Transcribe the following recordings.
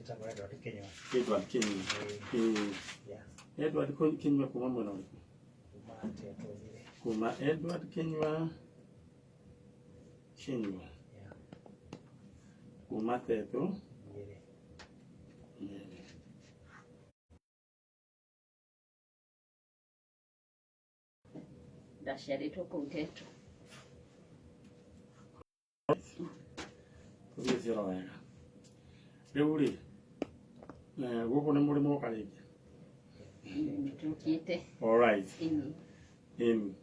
Njĩtagwo Edward Kinyua. Edward Kinyua. Ĩĩ. Yeah. Edward Kinyua kuma mwena ũrĩkũ? Kuma Tetũ Nyĩrĩ. Kuma Edward Kinyua Kinyua. Yeah. Kuma Tetũ Nyĩrĩ. Nyĩrĩ. Ndaciarĩtwo kũu Tetũ. Tũthiĩ cioro wega. Rĩu rĩ, gũkũ nĩ mũrĩ mwoka rĩngĩ? Nĩtũkĩte. Alright. Ĩni. Ĩni.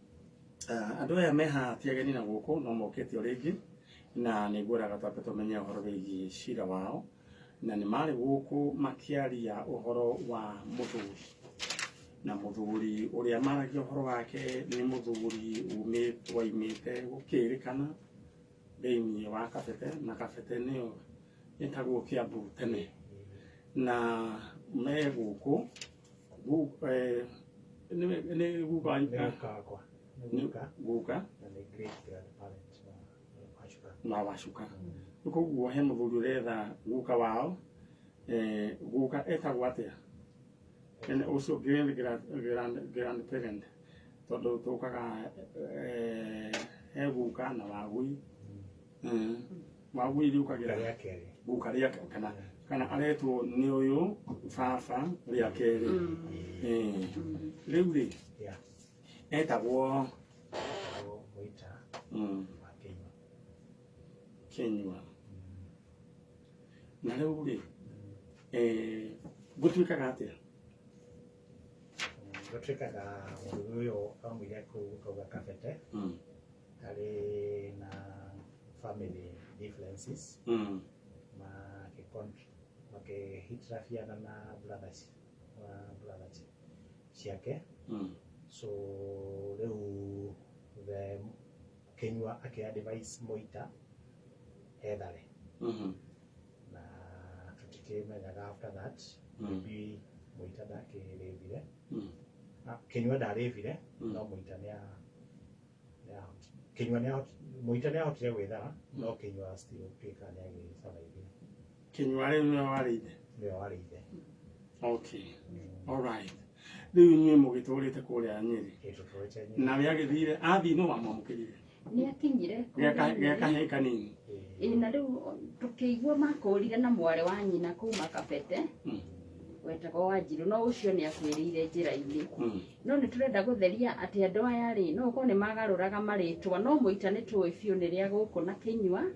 Andũ aya me haha ti ageni na gũkũ no mokĩte o rĩngĩ na nĩ ngwendaga twambe tũmenye ũhoro wĩgiĩ cira wao na nĩ marĩ gũkũ makĩaria ũhoro wa mũthuri na mũthuri ũrĩa maragia ũhoro wake nĩ mũthuri waimĩte gũkĩrĩkana thĩinĩ wa Kabete na Kabete nĩyo ĩtagwo Kiambu tene na me gũkũ nĩ guka wanyu? Nĩ guka wakwa. Nĩ guka. Guka. Na nĩ great grandparent wa Wacuka. Wa Wacuka. Koguo he mũthuri ũretha guka wao, guka etagwo atĩa? Ene ũcio grand grand grandparent tondũ tũkaga he guka na wagui. Wagui rĩũkagĩra Rĩa kerĩ. Guka rĩa kana aretwo nĩ ũyũ baba rĩa kerĩ. Rĩu rĩ etagwo Etagwo Mũita wa Kĩnyua. Kĩnyua. Na rĩu rĩ, gũtuĩkaga atĩa? Gũtuĩkaga mũthuri ũyũ aumire kũu tauga Kabete harĩ na family differences makĩhitirabiana na brothers wa brothers ciake. So rĩu the Kĩnyua akĩ advise Mũita ethare. Na tũtikĩmenyaga after that. Maybe Mũita ndakĩrĩbire. Kĩnyua ndarĩbire no Mũita nĩa Kĩnyua nĩ Mũita nĩ ahotire gwĩthara no Kĩnyua still gũtuĩka nĩ agĩsurvive. Kĩnyua rĩu nĩwe warĩ ithe? Nĩwe warĩ ithe. Okay. All right. Rĩu inyuĩ mũgĩtũrĩte kũrĩa Nyĩrĩ. Ĩ tũtũrĩte Nyĩrĩ. Na we agĩthire, athiĩ nũ wamwamũkĩrire? Nĩ akinyire kũrĩa Gĩa Nyĩrĩ. kahĩĩ kanini. Ĩ na rĩu tũkĩigua makũrire na mwarĩ wa nyina kuma Kabete wetagwo Wanjirũ no ũcio nĩ akuĩrĩire njĩra-inĩ. No nĩ tũrenda gũtheria atĩ andũ aya rĩ no ũkorwo nĩ magarũraga marĩtwa no Mũita nĩ tũĩ biũ nĩ rĩa gũkũ na Kĩnyua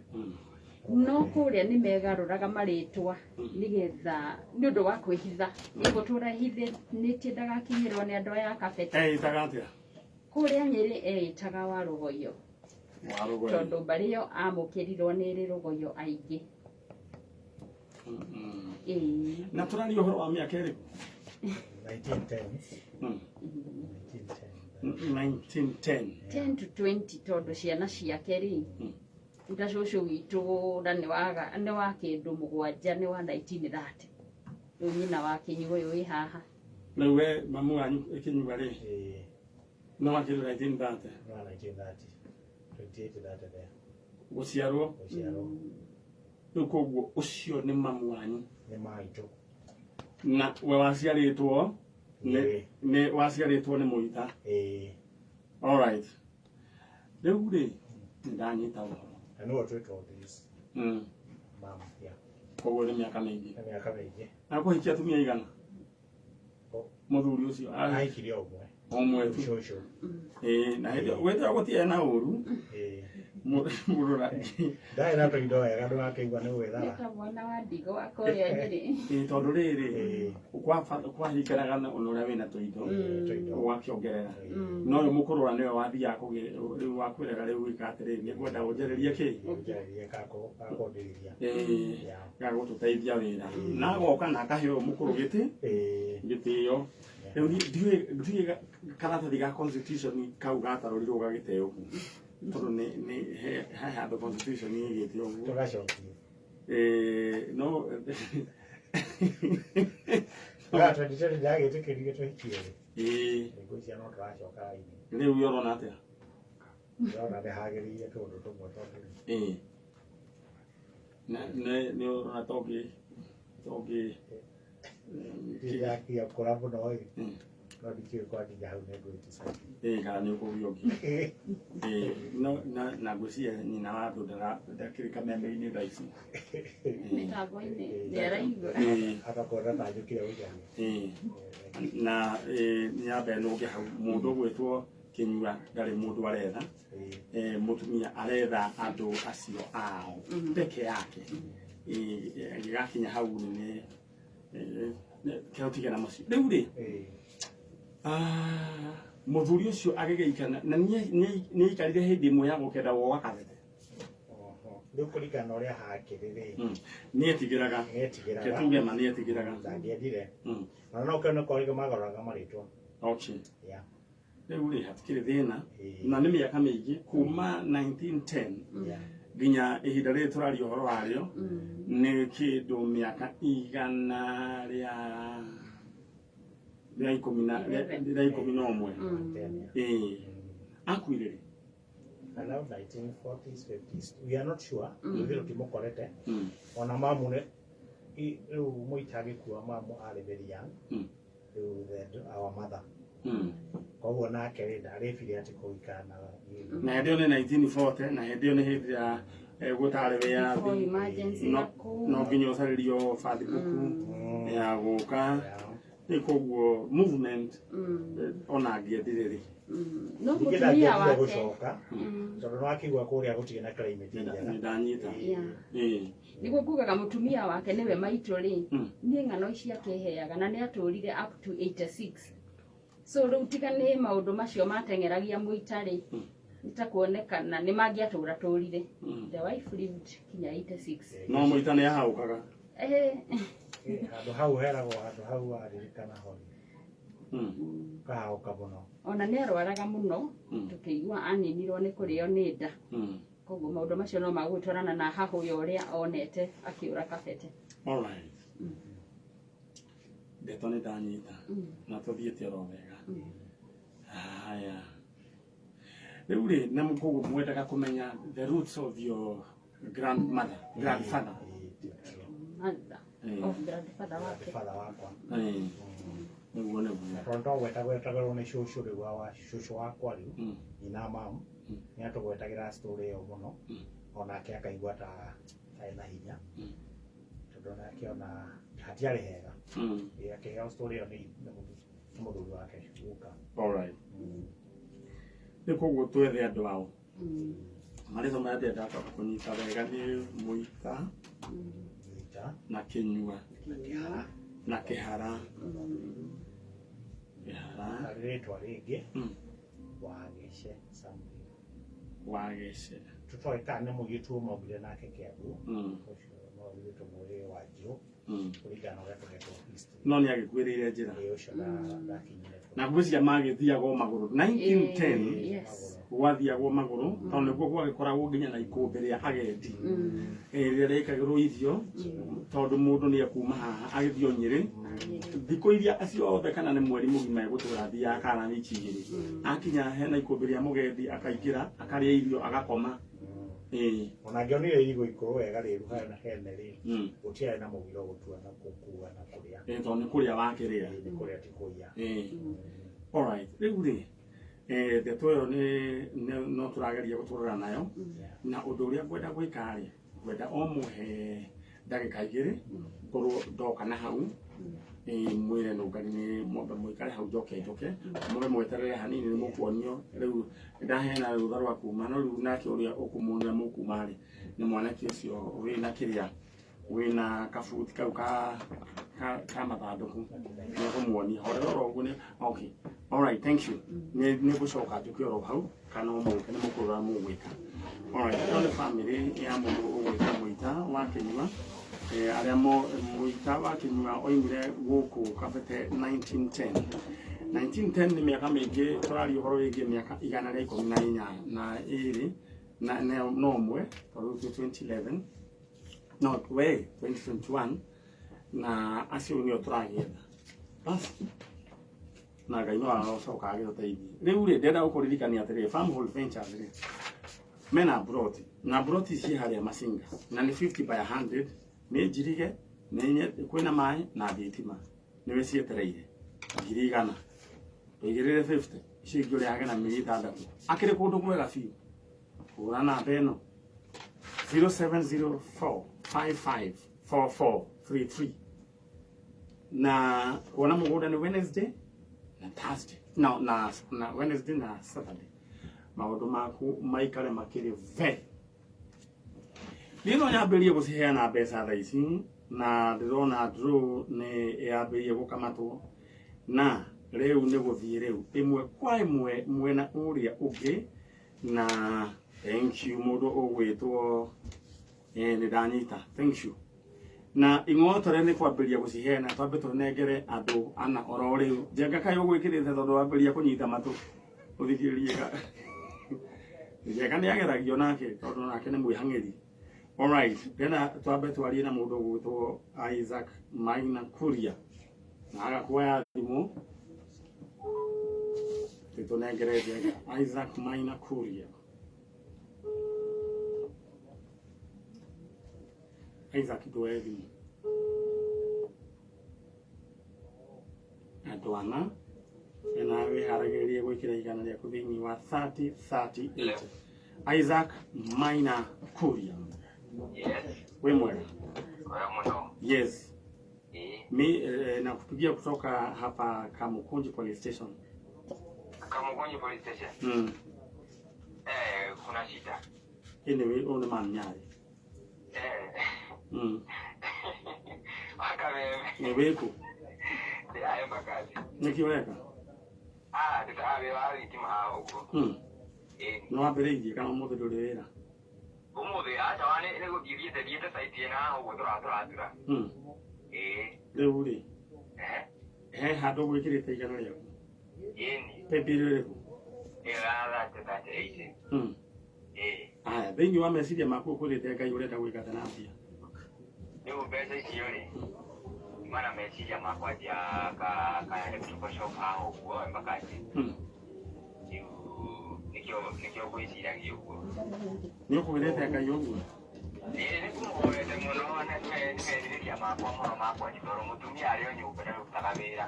no kũrĩa nĩ megarũraga marĩtwa nĩgetha nĩ ũndũ wa kwĩhitha ĩgũtũra ĩhithanĩtie ndagakinyĩrwo nĩ andũ aya a Kabete. Eĩtaga atĩa? Kũrĩa Nyĩrĩ eĩtaga Warũgoio. Warũgoio. Tondũ mbarĩ ĩyo amũkĩrirwo nĩ ĩrĩ rũgoio aingĩ. Ĩĩ. Na tũraria ũhoro wa mĩaka ĩrĩkũ? 1910. 1910. 1910. 10 to 20 tondũ ciana ciake rĩ ta cũcũ witũ na nĩ waga nĩ wa kĩndũ mũgwanja nĩ wa 1930 rĩu nyina wa Kĩnyua ũyũ wĩ haha. Rĩu we mamu wanyu Kĩnyua rĩ Ĩĩ. no wa kĩndũ 1930. No wa 1930. 28 30 there. Gũciarwo. Gũciarwo. Rĩu koguo ũcio nĩ mamu wanyu. Nĩ maitũ. Na we waciarĩtwo nĩ nĩ waciarĩtwo nĩ Mũita. Ĩĩ. All right. Rĩu rĩ nĩ ndanyita ũhoro. Na nĩwe ũtwĩtwo this mom, yeah. Koguo nĩ mĩaka mĩingĩ. Nĩ mĩaka mĩingĩ. Na kũhikia atumia aigana? Mũthuri ũcio ahikirie ũmwe. Ũmwe tu. Cũcũ. Ĩĩ, na hĩndĩ ĩyo gwĩtwo gũtiarĩ na ũru. Ĩĩ. Mũrũra. Ndarĩ na tũindo wega ndũgakĩigua nĩ gwĩthara. Nĩ ta mwana wa ndigwa kũrĩa Nyĩrĩ. Ĩĩ, tondũ rĩrĩ kwahinganaga na ũrĩa wĩna tũindo ũgakĩongerera. No ũyũ mũkũrũra nĩwe wathiaga kũgĩra rĩu wakwĩraga rĩu wĩka atĩrĩrĩ nĩngwenda ũnjarĩrie kĩ? Ũnjarĩrie gakũndirithia. Ĩĩ, gagũtũteithia wĩra. Na agoka na akahe ũyũ mũkũrũ gĩtĩ gĩtĩo. Rĩu niĩ ndiũĩ karatathi ga constitution kau gatarũrirwo gagĩteo kũ. Tondũ nĩ nĩ he handũ constitution ĩgĩte ũguo. Tũgacokia. No Wa 2020 ndagĩtĩkĩrire tũhikie rĩ. Ĩĩ. Ngwĩciria no tũracoka raini. Rĩu ũrona atĩa? Ndĩrona nĩ hagĩrĩire tũũndũ tũmwe tondũ. Ĩĩ. Na nĩ ũrona ta ũngĩ. Tũngĩ Ndirakia kũra mũno ĩ. No ndikĩũĩ kwakinya hau nĩ ngwĩticagia. Ĩĩ, kana nĩ ũkũgio ũngĩ. Ĩĩ, no na ngwĩciria nyina wa andũ ndakĩrĩ kameme-inĩ thaa ici. Mĩtambo-inĩ nĩ araigua. Agakorwo ta njũkire gũcaria. Ĩĩ. Na nyambe nũnge hau mũndũ ũgwĩtwo Kĩnyua ndarĩ mũndũ aretha. Mũtumia aretha andũ acio ao peke yake. Ĩgĩgakinya hau nĩ kĩhotige na macio. Rĩu rĩ, mũthuri ũcio agĩgĩikara na nĩ aikarire hĩndĩ ĩmwe ya gũkenda woga Kabete. Rĩu kũringana na ũrĩa hakĩrĩ rĩ, nĩetigĩraga. Nĩetigĩraga. Ketuge ma nĩetigĩraga. Ndangĩendire. Ona no ũkĩone korĩgo magarũraga marĩtwa. Okay. Yeah. Rĩu rĩ, hatikĩrĩ thĩna. Na nĩ mĩaka mĩingĩ kuma 1910 nginya ihinda rĩrĩ tũraria ũhoro warĩo nĩ kĩndũ mĩaka igana rĩa ikũmi na rĩa ikũmi na ũmwe. Ĩĩ. Akuire rĩ? Around 1940s, 50s. We are not sure. Ithuĩ tũtimũkorete. Ona mamu nĩ rĩu mũita agĩkua mamu arĩ very young. Rĩu our mother. Koguo nake rĩ ndarĩbire atĩ kũikara na Na hĩndĩ ĩyo nĩ 1940 na hĩndĩ ĩyo nĩ hĩndĩ ya gũtarĩ wĩyathi. No nginya ũcarĩrio bathibũku ya gũka. Rĩu koguo movement ona angĩendire rĩ. No mũtumia wake gũcoka tondũ no akĩigua kũrĩa gũtirĩ na climate njega. Nĩ ndanyita. Nĩguo ngugaga mũtumia wake nĩwe maitũ rĩ, niĩ ng'ano ici akĩheaga na nĩ atũrire up to 86. So rĩu tiga nĩ maũndũ macio mateng'eragia mũita rĩ, nĩ ta kuonekana nĩ mangĩatũra tũrire. The wife lived kinya 86. No mũita nĩ ahaũkaga. Handũ hau heragwo handũ hau waririkana ho. Kahaũka mũno. Ona nĩ arwaraga mũno, tũkĩigua aninirwo nĩ kũrĩo nĩ nda. Koguo maũndũ macio no magũtwarana na hahũ ya ũrĩa onete akĩũra Kabete. All right. Ndeto nĩ ndanyita na tũthiĩte oro wega. Haya. Rĩu rĩ, na koguo mwendaga kũmenya the roots of your grandmother, grandfather. Mother of grandfather wake. Grandfather wakwa. Nĩguo nĩguo. Tondũ twagwetagwetagĩrwo nĩ cũcũ rĩu wa cũcũ wakwa rĩu, nyina mamu, nĩ atũgwetagĩra story ĩyo mũno. Onake akaigua ta ena hinya. Tondũ nake ona hatiarĩ hega. Akĩheo story ĩyo nĩ mũthuri wake guka. All right. Rĩu koguo twethe andũ ao. Marĩtwa marĩa ndĩrenda kũnyita wega nĩ Mũita na Kĩnyua na Kĩhara. Kĩhara. Rĩtwa rĩngĩ Wagĩce something. Wagĩce. Tũtoĩ kana nĩ mũirĩtu ũmwe aumire nake Kĩambu. Ũcio no ithuĩ tũmũĩ Wanjirũ. Kũringana na ũrĩa tũhetwo history. No nĩ agĩkuĩrĩire njĩra. Ĩĩ, ũcio ndakinyire. Na ngwĩciria magĩthiagwo magũrũ 1910 gwathiagwo magũrũ tondũ nĩguo gwagĩkoragwo nginya na ikũmbĩ rĩa agendi rĩrĩa rĩekagĩrwo irio tondũ mũndũ nĩ ekuma haha agĩthiĩ o Nyĩrĩ thikũ iria ciothe kana nĩ mweri mũgima egũtũra athiaga kana wiki igĩrĩ akinya hena ikũmbĩ rĩa mũgendi akaingĩra akarĩa irio agakoma. Ona angĩonire irigũ ikũrũ wega rĩru hene rĩ, gũtiarĩ na mũgiro gũtua na gũkua na kũrĩa. Tondũ nĩ kũrĩa wakĩrĩa. Nĩ kũrĩa ti kũiya. All right. Rĩu rĩ, ndeto ĩyo nĩ no tũrageria gũtũrora nayo na ũndũ ũrĩa ngwenda gwĩka rĩ, ngwenda o mũhe ndagĩka igĩrĩ ngorwo ndoka na hau mwĩre nũngani nĩ mwambe mũikare hau njoke njoke mũbe mweterere hanini nĩ mũkuonio rĩu ndaheana rũtha rwa kuma no rĩu nake ũrĩa ũkũmuonia mũkuma rĩ nĩ mwanake ũcio wĩna kĩrĩa wĩna kabuti kau ka mathandũkũ nĩ ũkũmuonia horera oro ũguo nĩ okay. All right, thank you. Nĩ ngũcoka njũke oro hau kana mũke nĩ mũkũrora mũgwĩka. All right, ĩno nĩ family ya mũndũ ũgwĩtwo Mũita wa Kĩnyua. Arĩa Mũita wa Kĩnyua oimire gũkũ Kabete 1910. 1910 nĩ mĩaka mĩingĩ tũraria ũhoro wĩgiĩ mĩaka igana rĩa ikũmi na inya na ĩrĩ na no ũmwe tondũ twĩ 2011 no we 2021 na acio nĩo tũragĩetha. Bas na Ngai no arocoka agĩtũteithie. Rĩu rĩ ndĩrenda gũkũririkania atĩrĩrĩ Farmhold Ventures rĩ mena broti na broti ciĩ harĩa Masinga na nĩ 50 by 100 nĩ njirige Nĩ kwĩna maĩ na thitima. Nĩwe cietereire. 100,000. Ũigĩrĩre 50. Icio ingĩ ũrehage na mĩeri 6. Akĩrĩ kũndũ kwega biũ. Hũra namba ĩno 0704 554433. Na kuona mũgũnda nĩ Wednesday na Thursday. No, na Wednesday na Saturday. Maũndũ maku maikare makĩrĩ ve. Niĩ no nyambĩrĩrie gũciheana mbeca thaa ici na ndĩrona draw nĩ yambĩrĩirie gũkamatwo na rĩu nĩ gũthiĩ rĩu ĩmwe kwa ĩmwe mwena ũrĩa ũngĩ na thank you mũndũ ũgwĩtwo nĩ ndanyita thank you na ing'otore nĩ kwambĩrĩria gũciheana twambe tũnengere andũ ana oro rĩu njenga kaĩ ũgwĩkĩrĩte tondũ wambĩrĩria kũnyita matũ ũthikĩrĩrie njenga nĩ ageragio nake tondũ nake nĩ mwĩhang'ĩri. Alright, then twambe twarie na mũndũ ũgwĩtwo Isaac Maina Kuria na agakuoya thimũ tũnengere njenga Isaac Maina Kuria. Isaac nduoye thimũ andũ ana na wĩharagĩrĩrie gwĩkĩra 100 rĩaku thĩinĩ wa 30 30 80. Isaac Maina Kuria. Yes. Wĩ mwega? Mwega. Yes. Mi nakupigia kutoka hapa Kamukunji Police Station. Kamukunji Police Station. Kuna shida. Anyway, one man nyari. Wakameme. Ni wĩkũ? Ndĩrahe makazi. Nĩkĩ ũreka? Ah, ndĩrahe wa thitima haha ũguo. Nĩ wambĩrĩirie kana ũmũthĩ ndũrĩ wĩra? Ũmũthĩ aca wa nĩ gũthiĩ thiĩte site ĩna haha ũguo tũraturatura. Rĩu rĩ, he handũ gwĩkĩrĩte 100 rĩaku? Ĩni. Paybill ĩrĩkũ? Ĩyo ya 30 30 80. Aya, thĩinĩ wa meciria maku ũkwĩrĩte Ngai ũrenda gwĩka atĩa na mbia? Rĩu mbeca icio rĩ, mana meciria makwa nja ka electrical shop haha ũguo Embakasi. Rĩu nĩkĩo ngwĩciragia ũguo. Nĩ ũkwĩrĩte Ngai ũguo? Ĩĩ nĩ ngũmũhoete mũno na nĩ merirĩria makwa mũno makwa tondũ mũtumia arĩ o nyũmba ndarutaga wĩra.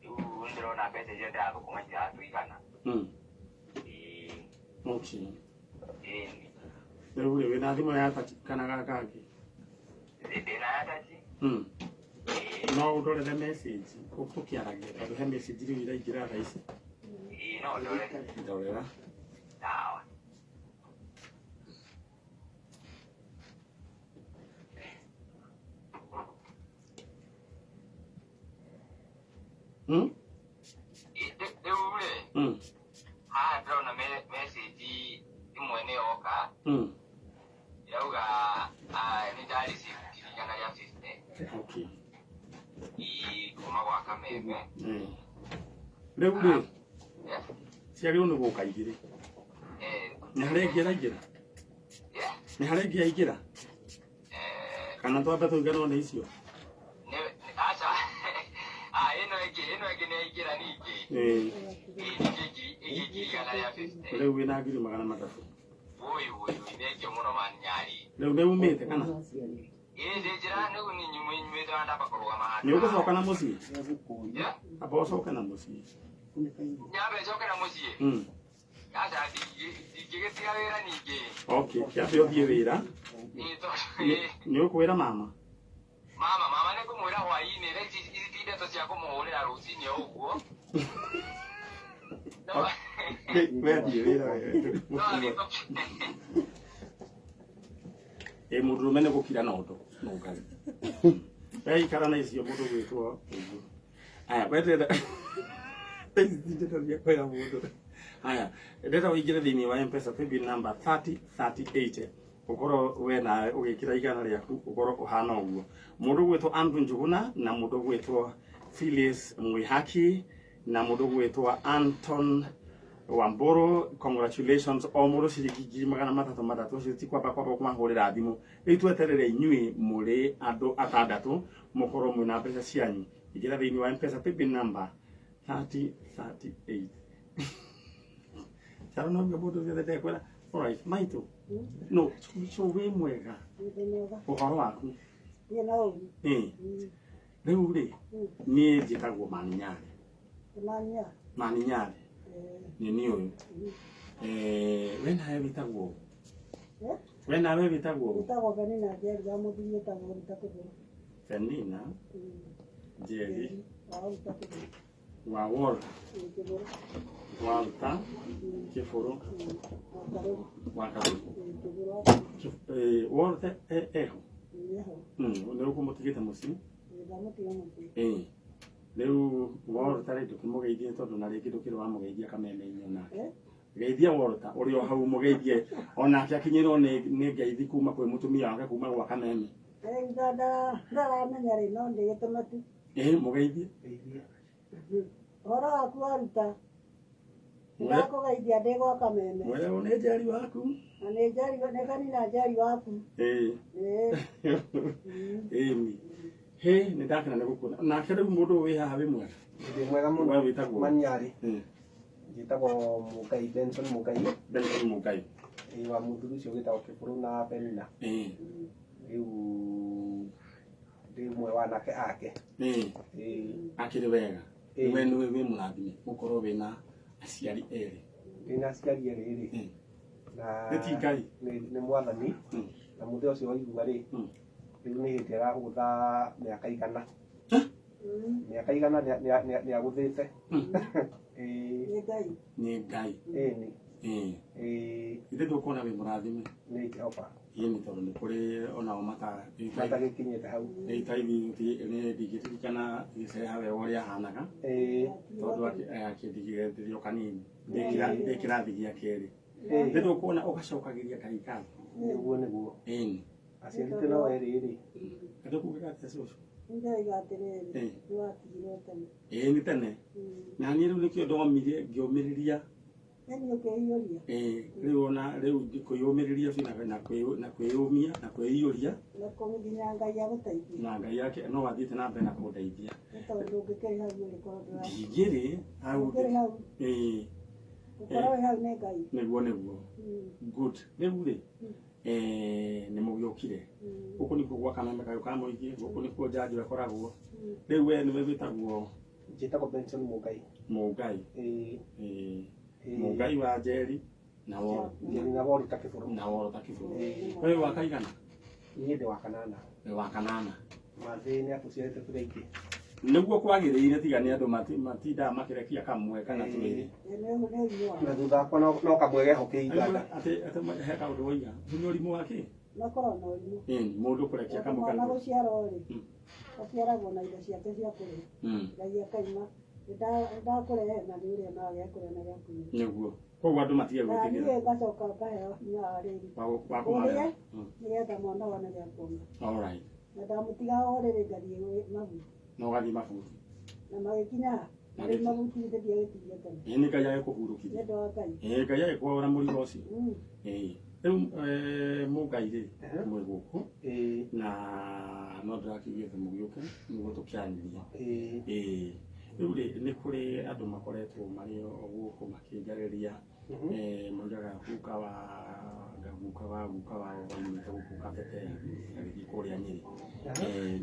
Rĩu nĩndĩrona mbeca iria ndĩrathũkũma itiratũigana. Okay. Rĩu rĩ, wĩna thimũ ya touch kana gaka kangĩ? Ndĩna ya touch. No ũndorere message tũkĩaragia tondũ he message rĩu iraingĩra thaa ici. No ndore. Ndorera. Sawa. Rĩu rĩ, haha ndĩrona message ĩmwe nĩ yoka ĩrauga nĩ nda receive 150. Okay. Kuma gwa Kameme. Rĩu rĩ, ciagĩrĩirwo nĩ gũka igĩrĩ. Nĩ harĩa ĩngĩ ĩraingĩra? Nĩ harĩa ĩngĩ yaingĩra? Kana twambe tũiganwo nĩ icio? Aca. Ĩno ĩngĩ nĩ yaingĩra ningĩ. Ĩngĩ 150. Rĩu wĩna 300,000. Ũyũ nĩngĩ mũno manyari. Rĩu nĩ umĩte kana? Ĩĩ ndĩ njĩra nĩ nyumĩte na ndamba kũrũgama handũ. Nĩ ũgũcoka na mũciĩ? Amba ũcoke na mũciĩ. Nyambe njoke na mũciĩ? Aca ndingĩgĩtiga wĩra ningĩ. Okay, kĩambe ũthiĩ wĩra. Nĩ ũkwĩra mama? Mama nĩ ngũmwĩra hwaĩ-inĩ, thaa ici ici ti ndeto cia kũmũhũrĩra rũcinĩ o ũguo. We thiĩ wĩra we. Ĩ mũndũrũme nĩ gũkira na ũndũ nũngari. We ikara na icio mũndũ gwĩtwo ũguo. Aya, we ndĩrenda ici ti ndeto cia kwĩra mũndũ. Aya, ndĩrenda ũingĩre thĩinĩ wa M-Pesa paybill number 30 30 80. Ũkorwo we nawe ũgĩkĩra 100 rĩaku ũkorwo ũhana ũguo. Mũndũ ũgwĩtwo Andrew Njuguna na mũndũ ũgwĩtwo Phyllis Mwihaki na mũndũ ũgwĩtwo Anton Wamboro, congratulations o mũndũ ciringi 300,000 ũcio ti kwamba kũmahũrĩra thimũ. Rĩu tweterere inyuĩ mũrĩ andũ atandatũ mũkorwo mwĩna mbeca cianyu. Ingĩra thĩinĩ wa M-Pesa paybill number 30 30 8. Charo no mũndũ ũcio ndekwĩra. Alright, maitũ. No, so wĩ mwega. Ũhoro waku? Ndirĩ na ũru. Rĩu rĩ niĩ njĩtagwo Maninyarĩ. Mania. Maninyarĩ. Nĩ niĩ ũyũ. We nawe wĩtagwo? We nawe wĩtagwo? Wĩtagwo Penina Njeri wa mũthuri wĩtagwo Ruta Kĩbũrũ. Penina Njeri wa Ruta Kĩbũrũ. Wa Walter. Kĩbũrũ. Walter Kĩbũrũ. Wa Karũri. Kĩbũrũ. Walter eho. Nĩ ũkũmũtigĩte mũciĩ? Ndamũtiga mũciĩ. Rĩu Walter rĩ ndũkĩmũgeithie tondũ na rĩngĩ ndũkĩrĩ wamũgeithia kameme-inĩ onake. Geithia Walter ũrĩ o hau mũgeithie onake akinyĩrwo nĩ ngeithi kuma kwĩ mũtumia wake kuma gwa kameme. Ndaramenya rĩ no ndĩgĩtũme tu. Mũgeithie. Ũhoro waku waruta. Ndakũgeithia ndĩ gwa kameme. Mwere nĩ Njeri waku. Na nĩ Njeri nĩ Penina Njeri waku. Ĩni. He nĩ ndakena nĩ gũkuona. Nake rĩu mũndũ wĩ haha wĩ mwega. Ndĩ mwega mũno. We wĩtagwo? Maniarĩ. Njĩtagwo Mũngai Benson Mũngai. Benson Mũngai. Wa mũthuri ũcio wĩtagwo Kĩbũrũ na Penina. Rĩu ndĩ ũmwe wa anake ake. Akĩrĩ wega. We nĩwe wĩ mũrathime gũkorwo wĩna aciari erĩ. Ndĩna aciari erĩ rĩ. Na nĩ ti Ngai. Nĩ mwathani. Na mũthee ũcio waigua rĩ. Rĩu nĩ hĩndĩ aragũtha mĩaka igana. Mĩaka igana nĩ agũthĩte. Nĩ Ngai. Nĩ Ngai. Ĩni. Ithe ndũkuona wĩ mũrathime. Nĩ Jehova. Ĩni tondũ nĩ kũrĩ onao matagĩkinyĩte hau. Itaithi ndingĩririkana gĩceha wega ũrĩa ahanaga. Tondũ akĩndigire o kanini. Ndĩ kĩrathi gĩa kerĩ. Nĩ ndũkuona ũgacokagĩria Ngai ngatho. Nĩguo nĩguo. Ĩni. Aciari no erĩ rĩ. Ndũkugaga atĩa cũcũ? Ndĩroiga atĩrĩrĩ, nĩ watigirwo tene. Nĩ tene. Na niĩ rĩu nĩkĩo ndomire ngĩũmĩrĩria. Nĩ ũkĩiyũria. Rĩu ona rĩu kwĩyũmĩrĩria biũ na kwĩyũmia na kwĩiyũria. Na nginya Ngai agũteithie. Na Ngai yake no athiĩte na mbere na kũndeithia. Nĩ tondũ ndũngĩkĩrĩ hau ũrĩ korwo ndingĩrĩ hau. Ndũngĩrĩ hau. Gũkorwo wĩ hau nĩ Ngai. Nĩguo nĩguo. Good. Rĩu rĩ nĩ mũgĩũkire. Gũkũ nĩkuo gwa kameme kayũ ka mũingĩ, gũkũ nĩkuo njanjo ĩkoragwo. Rĩu we nĩwe wĩtagwo? Njĩtagwo Benson Mũngai. Mũngai. Mũngai wa Njeri na Njeri na Walter Kĩbũrũ. Na Walter Kĩbũrũ. We wa kaigana? Niĩ ndĩ wa kanana. Wĩ wa kanana. Mathĩ nĩ atũciarĩte tũrĩ aingĩ. Nĩguo kwagĩrĩire tiga nĩ andũ matindaga makĩrekia kamwe kana twĩrĩ. Na thutha wakwa no kamwe geho kĩ Uganda. Atĩ he kaũndũ woiga. Nĩ ũrimũ wa kĩ? Makorwo na ũrimũ. Mũndũ kũrekia kamwe kana. Mwana gũciarwo rĩ, aciaragwo na indo ciake cia kũrĩa. Ngai akaima ndakũrehe na nĩ ũrĩa na gĩa kũrĩa na gĩa kũnyua. Nĩguo. Koguo andũ matige gwĩtigĩra. Na niĩ ngacoka ngaheo hinya wa rĩrĩ. Wa kũmarera. Nĩgetha mwana wone gĩa kuonga. All right. Na ndamũtiga o rĩrĩ ngathiĩ mabuti. Na ũgathiĩ mabuti. Na magĩkinya rĩu mabuti ndĩagĩtigie tene. Nĩ Ngai agĩkũhurũkirie. Nĩ ũndũ wa Ngai. Ngai agĩkũhora mũrigo ũcio. Rĩu Mũngai rĩ mwĩ gũkũ na no ndĩrakiugĩte mũgĩũke nĩguo tũkĩaranĩrie. Rĩu rĩ nĩ kũrĩ andũ makoretwo marĩ o gũkũ makĩnjarĩria moigaga guka wa guka wa guka wao waumĩte gũkũ Kabete agĩthiĩ kũrĩa Nyĩrĩ.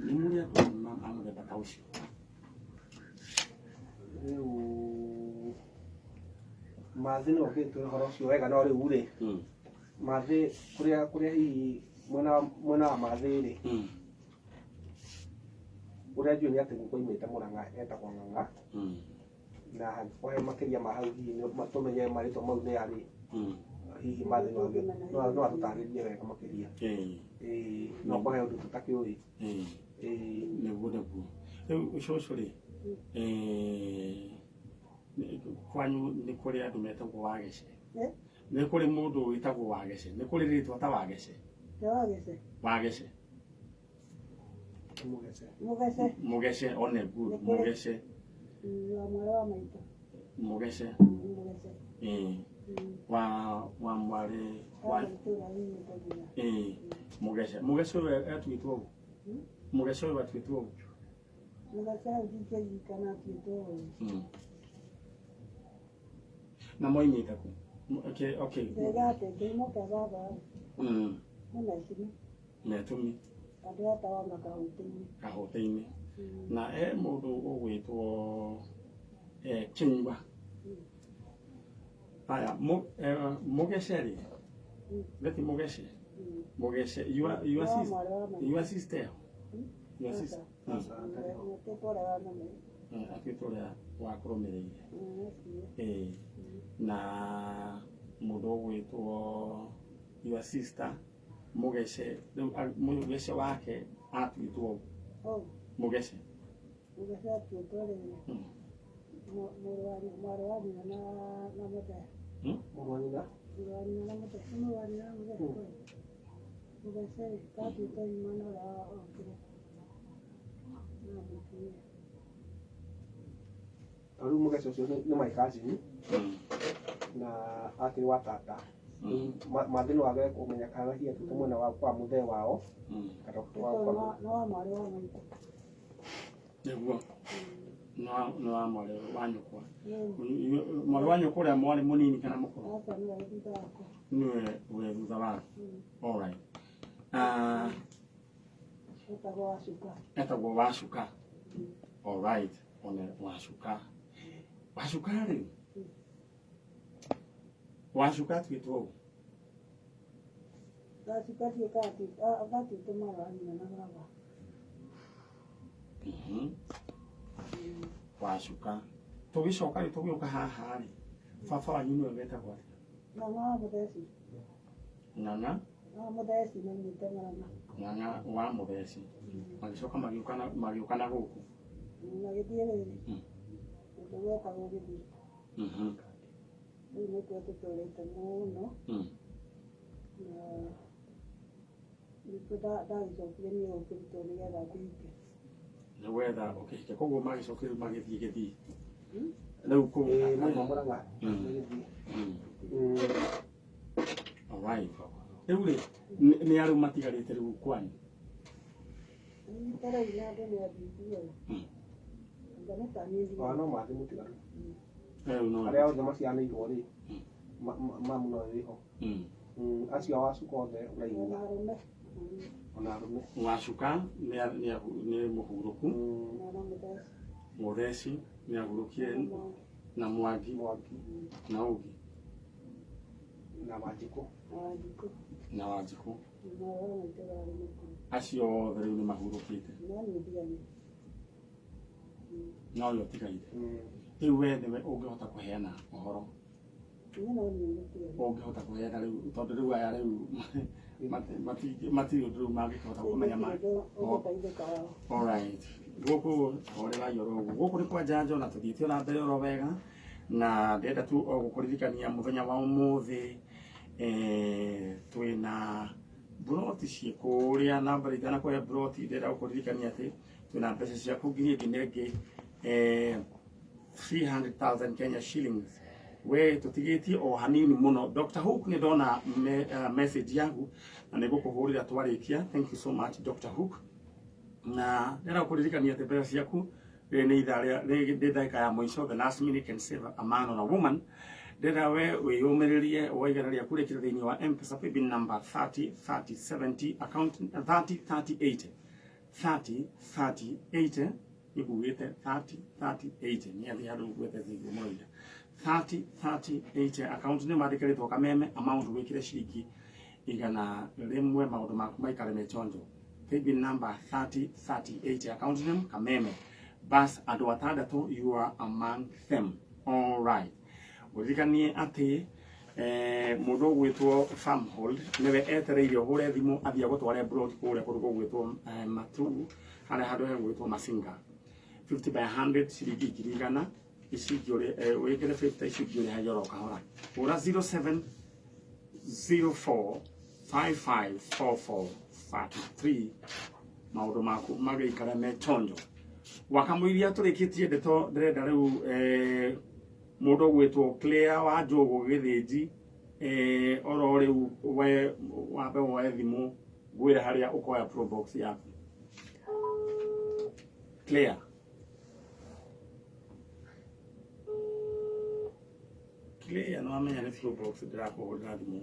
Nĩ mũrĩ andũ a mũthemba ta ũcio? Rĩu Mathĩ no ũgĩtwĩre ũhoro ũcio wega no rĩu rĩ Mathĩ kũrĩa hihi mwena wa Mathĩ rĩ ũrĩa njũĩ nĩ atĩ guka oimĩte Mũrang'a etagwo Ng'ang'a na hangĩkorwo he makĩria ma hau hihi tũmenye marĩtwa mau nĩ arĩ hihi Mathĩ no atũtarĩrie wega makĩria. No kũhe ũndũ tũtakĩũĩ. Nĩguo nĩguo. Rĩu cũcũ rĩ kwanyu nĩ kũrĩ andũ metagwo Wagece? Nĩ kũrĩ mũndũ wĩtagwo Wagece? Nĩ kũrĩ rĩtwa ta Wagece? Wagece. Wagece. Mũgece. Mũgece. Mũgece one good. Mũgece. Wa mwarĩ wa maitũ. Mũgece. Mũgece. Wa mwarĩ wa Mũgece. Mũgece ũyũ atuĩtwo ũũ? Mũgece ũyũ atuĩtwo ũũ? Mũgece hau ndingĩririkana atuĩtwo ũũ. Na moimĩte kũ? Okay. Ndĩga atĩ kĩhumo kĩa baba nĩ Metumi. Metumi. Andũ etagwo kahũtĩ-inĩ. Kahũtĩ-inĩ. Na he mũndũ ũgwĩtwo Kinyua. Aya, Mũgece rĩ, Beti Mũgece. Mũgece, your sister, your sister. Your sister. Atuĩtwo ũrĩa wakũrũmĩrĩire. Ĩĩ. Na mũndũ ũgwĩtwo your sister Mũgece, rĩu Mũgece wake atuĩtwo Mũgece. Mũgece atuĩtwo rĩrĩ. Mwarĩ wa nyina na mũthee. Mũrũ wa nyina? Mũrũ wa nyina na mũthee. Mũrũ wa nyina na mũthee. Mũgece rĩ, atuĩtwo mwana ũrĩa okire. Na mũtumia. Rĩu mũgece ũcio nĩ my cousin na akĩrĩ wa tata. Mathĩ no age kũmenya kana hihi atuĩte mwena wa kwa mũthee wao kana kwa no wa mwarĩ wa maitũ. Nĩguo. No wa mwarĩ wa nyũkwa. Mwarĩ wa nyũkwa ũrĩa mwarĩ mũnini kana mũkũrũ? Aca nĩwe thutha wakwa. Nĩwe wĩ thutha waku. All right. Etagwo Wacuka. Etagwo Wacuka. All right. One Wacuka. Wacuka rĩ? Wacuka atuĩtwo ũ? Wacuka atuĩka atuĩtwo mwarĩ wa nyina na baba. Wacuka. Tũgĩcoka rĩ, tũgĩũka haha rĩ, baba wanyu nĩwe wetagwo atĩa? Ng'ang'a wa Mũtheci. Ng'ang'a? Wa Mũtheci maumĩte Mũrang'a. Ng'ang'a wa Mũtheci. Magĩcoka magĩũka na gũkũ. Magĩthiĩ rĩrĩ, kũndũ gwetagwo Gĩthii. Rĩu nĩkuo tũtũrĩte mũno. Na nĩkuo ndagĩcokire niĩ gũkĩrutwo nĩgetha ngĩhike. Nĩgetha ũkĩhike. Koguo magĩcokire rĩu magĩthiĩ Gĩthii. Rĩu kũu. Mauma Mũrang'a. Gĩthii. All right. Rĩu rĩ, nĩ arĩa matigarĩte rĩu kwanyu? Ta rĩu na andũ nĩ athingu ĩ. Anga nĩ ta niĩ ndigana. No mathĩ mũtigaru. Rĩu no. Arĩa othe macianĩirwo rĩ, mamu no ĩrĩ ho. Acio a Wacuka othe ũraigua. Ona arũme. Ona arũme. Wacuka nĩ mũhurũku. Na Mũtheci. Mũtheci nĩ ahurũkire na Mwangi. Na ũngĩ. Na Wanjikũ. Na Wanjikũ. Acio othe rĩu nĩ mahurũkĩte. No niĩ ndigaire. No ũrĩa ũtigaire. Rĩu we nĩwe ũngĩhota kũheana ũhoro. Niĩ no niĩ ngũtigaire. Ũngĩhota kũheana rĩu tondũ rĩu aya rĩu matirĩ ũndũ rĩu mangĩkĩhota kũmenya ma. Ũgũteithĩka wao. All right. Gũkũ horerai oro ũguo. Gũkũ nĩ kwa njanjo na tũthiĩte ona mbere oro wega. Na ndĩrenda tu o gũkũririkania mũthenya wa ũmũthĩ twĩna broti ciĩ kũrĩa na mbere itanakũhe broti ndĩrenda gũkũririkania atĩ twĩna mbeca ciaku ngiri ĩngĩ na ĩngĩ 300,000 Kenya shillings. We tũtigĩtie o hanini mũno. Dr. Hook nĩ ndona message yaku na nĩ ngũkũhũrĩra twarĩkia. Thank you so much Dr. Hook. Na ndĩrenda gũkũririkania atĩ mbeca ciaku rĩrĩ nĩ ithaa rĩa nĩ ndagĩka ya mũico, the last minute can save a man or a woman. Ndĩrenda we wĩyũmĩrĩrie woe igana rĩaku rĩkĩre thĩinĩ wa M-Pesa paybill number 30 30 70 account 30 30 80 30 30 80 nĩngugĩte 30 30 80 nĩ athiĩ handũ ngwete thingũ mũno 30 30 80 account nĩ mandĩke rĩtwa Kameme amount wĩkĩre ciringi 100 maũndũ maku maikare me chonjo. Paybill number 30 30 80 account name Kameme. Bas andũ atandatũ, you are among them. All right. Ũririkanie atĩ mũndũ ũgwĩtwo Farmhold nĩwe etereire ũhũre thimũ athiĩ agũtware broti kũrĩa kũndũ gũgwĩtwo Matu harĩa handũ hegwĩtwo Masinga 50 by 100 ciringi 100,000 ici ingĩ wĩkĩre 50 ici ingĩ ũrĩhage oro kahora. Hũra 0704 554433 maũndũ maku magĩikara me chonjo. Wakamũiria tũrĩkĩtie ndeto ndĩrenda rĩu mũndũ ũgwĩtwo Claire wa Njũgũ Gĩthĩnji oro rĩu we wambe woe thimũ ngwĩre harĩa ũkoya probox yaku. Claire. Claire no amenya nĩ probox ndĩrakũhũrĩra thimũ.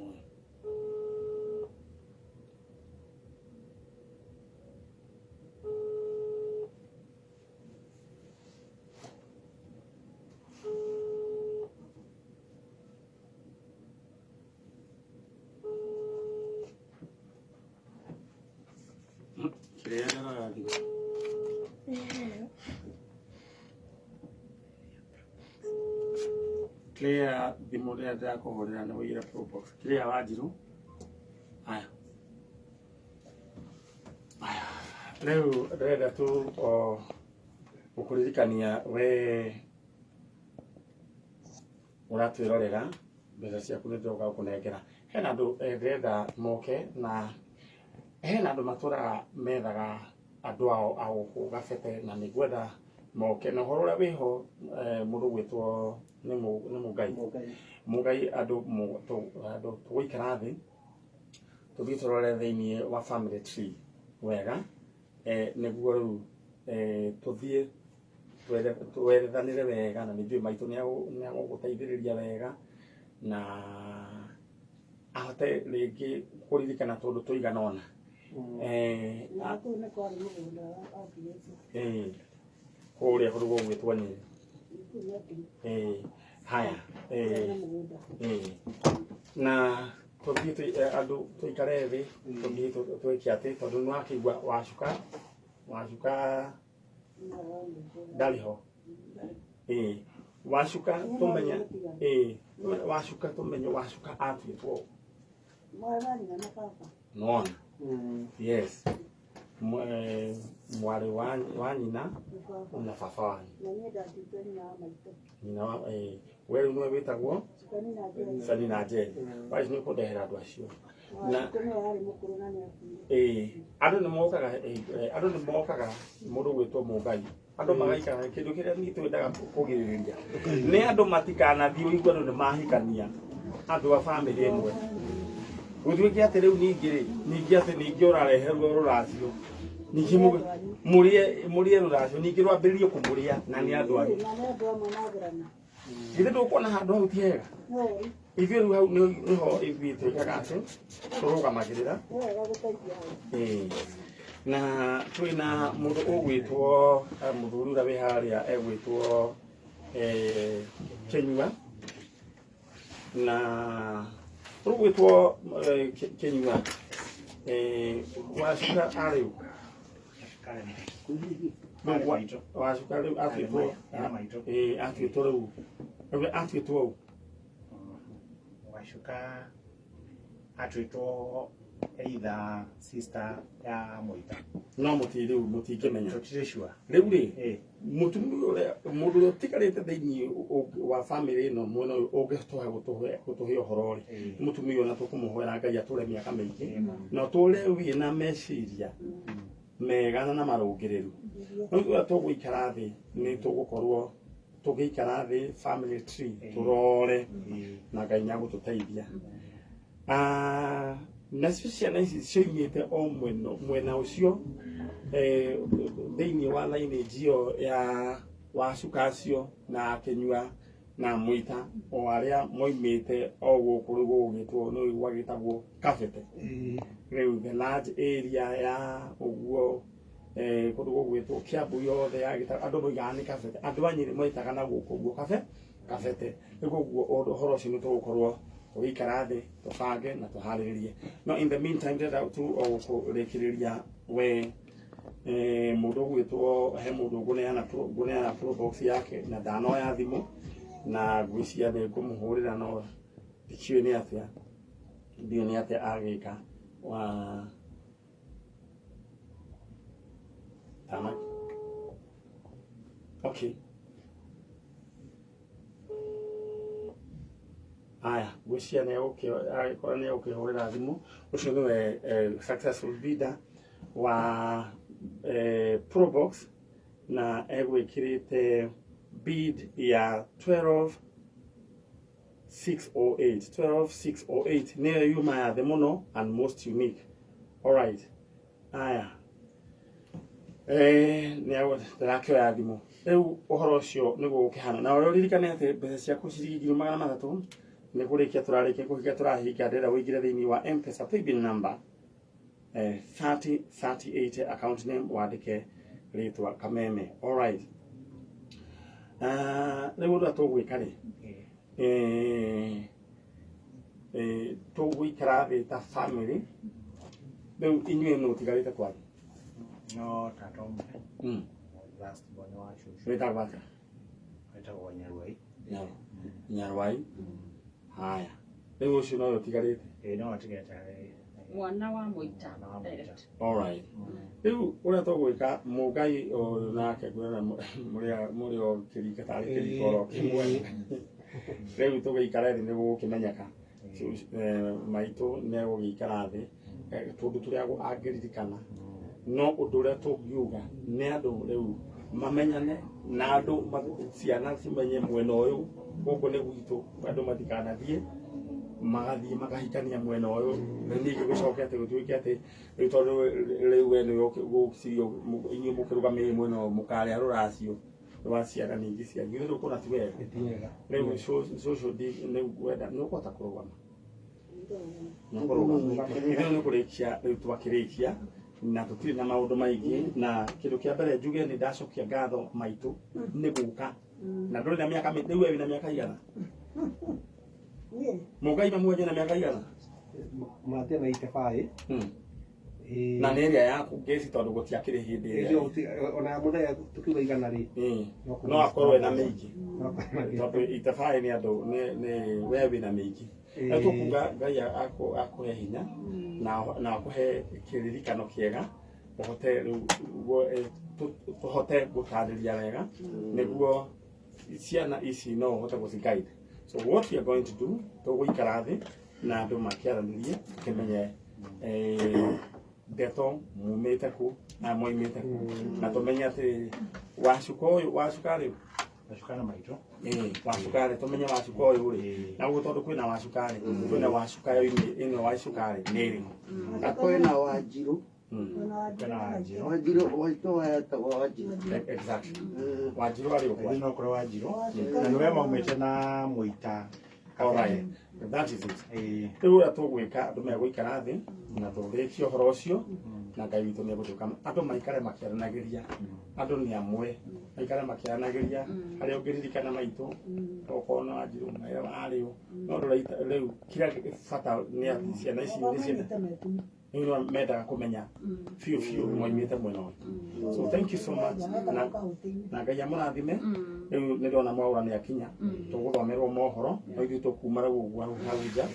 Claire thimũ rĩrĩa ndĩrakũhũrĩra nĩ wũigire Probox. Claire Wanjirũ. Aya. Aya. Rĩu ndĩrenda tu o gũkũririkania we ũratwĩrorera mbeca ciaku nĩ ndĩroka gũkũnengera. Hena andũ ndĩrenda moke na hena andũ matũraga methaga andũ ao a gũkũ gabete na nĩ ngwenda moke na ũhoro ũrĩa wĩho mũndũ gwĩtwo nĩ Mũngai. Mũngai andũ andũ tũgũikara thĩ tũthiĩ tũrore thĩinĩ wa family tree wega nĩguo rĩu tũthiĩ twerethanĩre wega na nĩ njũĩ maitũ nĩ agũgũteithĩrĩria wega na ahote rĩngĩ kũririkana tũndũ tũigana ũna. Na kũu nĩ kwarĩ mũgũnda wakirĩte. Kũrĩa kũndũ gũgwĩtwo Nyĩrĩ. Kũu nĩ Haya. Kwarĩ na mũgũnda. Na tũthiĩ andũ tũikare thĩ tũthiĩ twĩke atĩ tondũ nĩ wakĩigua wacuka ndarĩ ho. Wacuka tũmenye wacuka tũmenye wacuka atuĩtwo. Mwarĩ wa nyina na baba. Nĩwona? Yes. Mwarĩ wa nyina na baba wanyu. Na niĩ ndatuĩte nyina wa maitũ. Nyina wa we rĩu nĩwe wĩtagwo Sanina Njeri. Waici nĩ ũkũndehera andũ acio. Na nĩwe warĩ mũkũrũ na nĩakuire. Andũ nĩ mokaga andũ nĩ mokaga mũndũ gwĩtwo Mũngai. Andũ magaikara kĩndũ kĩrĩa niĩ twendaga kũgirĩrĩria nĩ andũ matikanathiĩ ũigue andũ nĩ mahikania andũ a bamĩrĩ ĩmwe. Gũtuĩke atĩ rĩu ningĩ rĩ ningĩ atĩ ningĩ ũrareherwo rũracio ningĩ mũrĩe rũracio ningĩ rwambĩrĩrie kũmũrĩa na nĩ andũ angĩ. Na nĩ andũ amwe magũrana. Githĩ ndũkuona handũ hau ti hega? Ithuĩ rĩu hau nĩho ithuĩ twĩkaga atĩ tũrũgamagĩrĩra. Nĩ wega gũteithia hau. Na twĩna mũndũ ũgwĩtwo mũthuri ũrĩa wĩ harĩa egwĩtwo Kĩnyua na ũgwĩtwo Kĩnyua wacuka arĩ ũ? Wacuka rĩu atuĩtwo atuĩtwo rĩu atuĩtwo ũ? Wacuka atuĩtwo either sister ya Mũita. No mũtirĩ rĩu mũtingĩmenya. Tũtirĩ sure. Rĩu rĩ mũtumia ũrĩa mũndũ ũrĩa ũtigarĩte thĩinĩ wa bamĩrĩ ĩno mwena ũyũ ũngĩtũhe gũtũhe ũhoro rĩ mũtumia ũyũ na tũkũmũhoera Ngai atũre mĩaka mĩingĩ na ũtũre wĩna meciria mega na marũngĩrĩru. Rĩu ũrĩa tũgũikara thĩ nĩ tũgũkorwo tũgĩikara thĩ family tree tũrore na Ngai nĩ agũtũteithia. Nacio ciana ici cioimĩte o mwena ũcio thĩinĩ wa lineage ĩyo ya wacuka acio na Kĩnyua na Mũita o arĩa moimĩte o gũkũ rĩu gũgwĩtwo nĩ gwagĩtagwo Kabete. Rĩu the large area ya ũguo kũndũ gũgwĩtwo Kiambu yothe yagĩtagwo andũ moigaga nĩ Kabete andũ a Nyĩrĩ moitaga na gũkũ ũguo Kabete. Rĩu koguo ũhoro ũcio nĩ tũgũkorwo tũgĩikara thĩ tũbange na tũharĩrĩrie. No in the meantime ndĩrenda tu o gũkũrĩkĩrĩria we mũndũ ũgwĩtwo he mũndũ ngũneana Probox yake na ndanoya thimũ na ngwĩciria nĩ ngũmũhũrĩra no ndikĩũĩ nĩ atĩa ndiũĩ nĩ atĩa agĩka wa tana. Okay. Aya, ngwĩciria nĩ agĩkorwo nĩ egũkĩhũrĩra thimũ ũcio nĩwe successful bidder wa Probox na egwĩkĩrĩte bid ya 12608 12608 nĩyo yuma ya thĩ mũno and most unique. All right. Aya. Nĩ ndĩrakĩoya thimũ rĩu ũhoro ũcio nĩguo ũkĩhana na ũrĩa ũririkane atĩ mbeca ciaku ciringi 300,000 nĩ kũrĩkia tũrarĩkia kũhinga tũrahinga ndĩrenda ũingĩre thĩinĩ wa M-Pesa paybill number 3038 account name wandĩke rĩtwa Kameme. All right. Rĩu ũrĩa tũgwĩka rĩ tũgũikara thĩ ta family rĩu inyuĩ nũ ũtigarĩte kwanyu? No tata ũmwe. Last born wa cũcũ. Wĩtagwo atĩa? Wĩtagwo Nyaruai. Nyarwai. Haya, rĩu ũcio nowe ũtigarĩte. Ĩĩ, no atigarĩte. Mwana wa Mũita. Mwana wa Mũita. Direct. Alright. Rĩu ũrĩa tũgwĩka mũngai ũyũ nake ngwĩra mũrĩ o kĩrika tarĩ kĩrika oro kĩmwe. Rĩu tũgĩikare thĩ nĩguo gũkĩmenyeka. Maitũ nĩ egũgĩikara thĩ tũndũ tũrĩa angĩririkana, no ũndũ ũrĩa tũngiuga nĩ andũ rĩu mamenyane na andũ ciana cimenye mwena ũyũ gũkũ nĩ gwitũ, andũ matikanathiĩ magathiĩ makahikania mwena ũyũ ningĩ gũcoke atĩ gũtuĩke atĩ rĩu tondũ rĩu we nĩwe ũgũcirio inyuĩ mũkĩrũgamĩrĩire mwena ũyũ mũkarĩa rũracio rwa ciana ningĩ cianyu rĩu kũna ti wega. Rĩu cũcũ nĩ ngwenda nĩ ũkũhota kũrũgama ithuĩ nĩ kũrĩkia rĩu twakĩrĩkia na tũtirĩ na maũndũ maingĩ, na kĩndũ kĩa mbere njuge nĩ ndacokia ngatho maitũ nĩ gũka na ndũrĩ na mĩaka rĩu we wĩna mĩaka igana mũngai mamu wanyu na mĩaka igana Matia na 85. Na nĩ ĩrĩa yaku ngĩci tondũ gũtiakĩrĩ hĩndĩ ĩrĩa ona mũthenya tukiuga igana rĩ, no akorwo ena mĩingĩ tondũ 85 nĩ andũ nĩ we wĩna mĩingĩ. Rĩu tũkuga Ngai akũhe hinya na akũhe kĩririkano kĩega ũhote rĩu tũhote gũtarĩria wega nĩguo ciana ici no ũhote gũci-guide. So what we are going to do, tũgũikara thĩ na andũ makĩaranĩrie tũkĩmenye ndeto mumĩte kũ na moimĩte kũ, na tũmenye atĩ wacuka ũyũ wacuka rĩ Wacuka na maitũ. Wacuka rĩ, tũmenye wacuka ũyũ rĩ, na ũguo tondũ kwĩna wacuka rĩ, kwĩna wacuka ĩno wacuka rĩ nĩ ĩrĩkũ? Na kwĩna Wanjirũ. Kwĩna Wanjirũ. Wanjirũ waitũ wetagwo Wanjirũ. Exactly. Wanjirũ arĩ ũkwa. No kũrĩ Wanjirũ na nĩwe maumĩte na Mũita. Alright. That is it. Rĩu ũrĩa tũgwĩka andũ megũikara thĩ na tũrĩkie ũhoro ũcio na Ngai witũ nĩ egũtuĩka andũ maikare makĩaranagĩria, andũ nĩ amwe maikare makĩaranagĩria harĩa ũngĩririkana maitũ okorwo nĩ Wanjirũ mwere warĩ ũ, no rĩu kĩrĩa bata nĩ atĩ ciana ici nĩ ciana rĩu nĩ mendaga kũmenya biũ biũ moimĩte mwena ũyũ. So thank you so much na Ngai amũrathime. Rĩu nĩ ndona Mwaũra nĩ akinya, tũgũthomerwo mohoro no ithuĩ tũkuma rĩu ũguo hau nja.